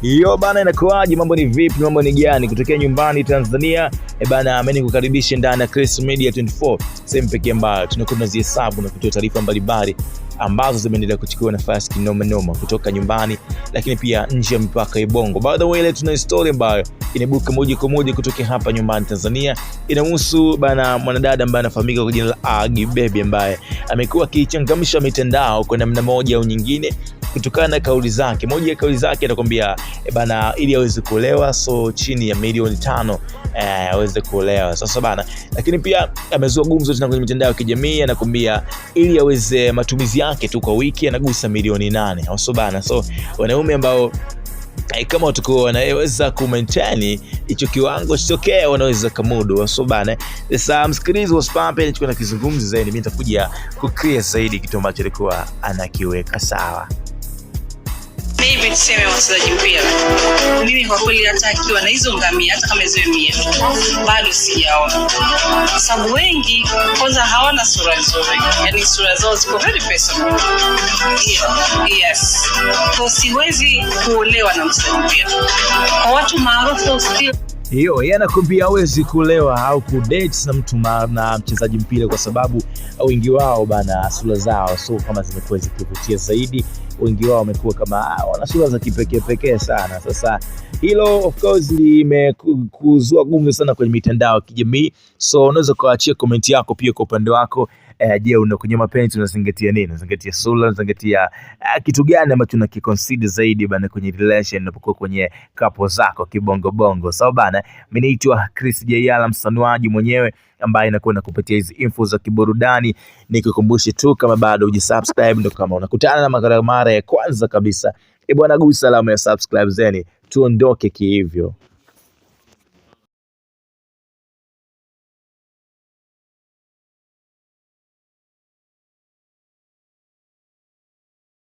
Yo bana, inakuaje? Mambo ni vipi? Mambo ni gani? Kutokea nyumbani Tanzania. E bana, mimi nikukaribishe ndani ya Chris Media 24, sehemu pekee ambayo tunakuwa tunazihesabu na kutoa taarifa mbalimbali ambazo zimeendelea kuchukua nafasi kinoma noma kutoka nyumbani, lakini pia nje ya mipaka ya Bongo. By the way, leo tuna story ambayo inaibuka moja kwa moja kutoka hapa nyumbani Tanzania. Inahusu bana mwanadada ambaye anafahamika kwa jina la Aggy Baby ambaye amekuwa akichangamsha mitandao kwa namna moja au nyingine kutokana na kauli zake. Moja ya kauli zake anakwambia bana, ili aweze kuolewa so chini ya milioni 5 aweze kuolewa. Sasa bana, lakini pia amezua gumzo tena kwenye mitandao ya kijamii, anakwambia ili aweze matumizi yake tu kwa wiki anagusa milioni 8. So bana, so wanaume ambao kama watakuwa wanaweza kumaintain hicho kiwango sitokee, wanaweza kamudu. So bana, sasa msikilizi wa Spampe alichokuwa nakizungumza zaidi, mimi nitakuja kuclear zaidi kitu ambacho alikuwa anakiweka sawa. Maybe tuseme wachezaji mpira, mimi kwa kweli hata akiwa na hizo ngamia, hata kama ziwe 100, bado sijaona, kwa sababu wengi kwanza hawana sura nzuri, yani sura zao ziko very personal. Yeah. Yes, kwa siwezi kuolewa na mchezaji mpira, kwa watu maarufu still. Hiyo yeye anakuambia hawezi kulewa au kudate na mtu na mchezaji mpira kwa sababu wengi wao bana, sura zao sio kama zimekuwa zikivutia zaidi. Wengi wao wamekuwa kama wana sura za kipekee pekee sana. Sasa hilo of course limekuzua gumzo sana kwenye mitandao ya kijamii, so unaweza kuachia comment yako pia kwa upande wako. Je, una kwenye mapenzi unazingatia nini? Unazingatia sura, unazingatia kitu gani ambacho unakiconsider zaidi bana kwenye relation unapokuwa kwenye couple zako kibongo bongo? Sawa bana, mimi naitwa Chris Jayala, msanuaji mwenyewe ambaye nakuwa nakupatia hizi info za kiburudani. Nikukumbushe tu kama bado hujasubscribe, ndo kama unakutana na makala mara ya kwanza kabisa, e bwana, gusa alama ya subscribe zeni tuondoke kihivyo.